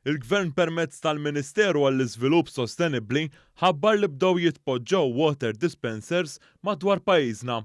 Il-Gvern permezz tal-Ministeru għall-Iżvilupp Sostenibbli ħabbar li bdew jitpoġġew water dispensers madwar pajjiżna.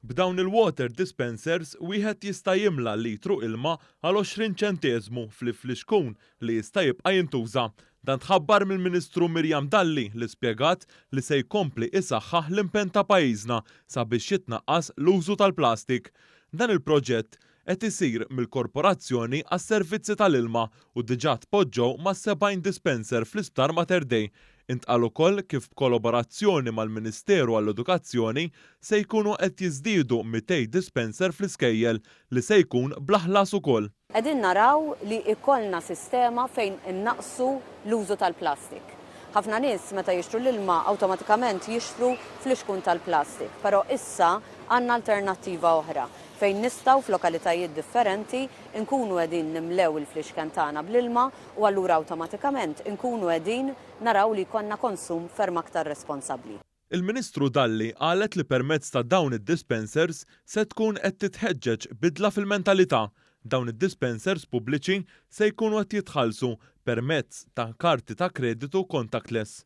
B'dawn il-water dispensers wieħed jista' jimla litru ilma għal 20 ċenteżmu fl-flixkun li jista' jibqa' jintuża. Dan tħabbar mill-Ministru Miriam Dalli li spjegat li se jkompli isaħħaħ l-impenn ta' pajjiżna sabiex jitnaqqas l-użu tal-plastik. Dan il-proġett qed isir mill-Korporazzjoni għas-Servizzi tal-Ilma u diġà tpoġġew mas-70 dispenser fl-Isptar Mater Dei. Intqal ukoll kif b'kollaborazzjoni mal-Ministeru għall-Edukazzjoni se jkunu qed jiżdiedu 200 dispenser fl-iskejjel li se jkun bla ħlas ukoll. Qegħdin naraw li jkollna sistema fejn innaqqsu l-użu tal-plastik. Ħafna nies meta jixtru l-ilma awtomatikament jixtru flixkun tal-plastik, però issa għandna alternattiva oħra fejn nistgħu f'lokalitajiet differenti nkunu qegħdin nimlew il-flixken tagħna bl-ilma u allura awtomatikament inkunu qegħdin naraw li jkollna konsum ferm aktar responsabbli. Il-Ministru Dalli qalet li permezz ta' dawn id-dispensers se tkun qed titħeġġeġ bidla fil-mentalità. Dawn id-dispensers pubbliċi se jkunu qed jitħallsu permezz ta' karti ta' kreditu contactless.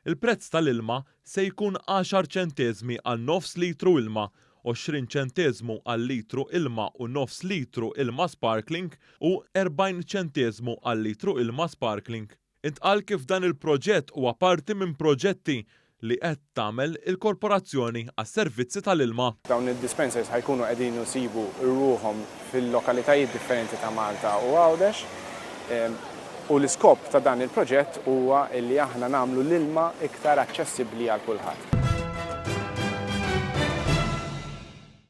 Il-prezz tal-ilma se jkun 10 ċenteżmi għal nofs litru ilma, 20 ċenteżmu għal litru ilma u nofs litru ilma sparkling u 40 ċenteżmu għal litru ilma sparkling. Intqal kif dan il-proġett huwa parti minn proġetti li qed tagħmel il-Korporazzjoni għas-Servizzi tal-Ilma. Dawn id-dispensers ħa jkunu qegħdin isibu ruħhom fil-lokalitajiet differenti ta' Malta u Għawdex u l-iskop ta' dan il-proġett huwa li aħna nagħmlu l-ilma iktar aċċessibbli għal kulħadd.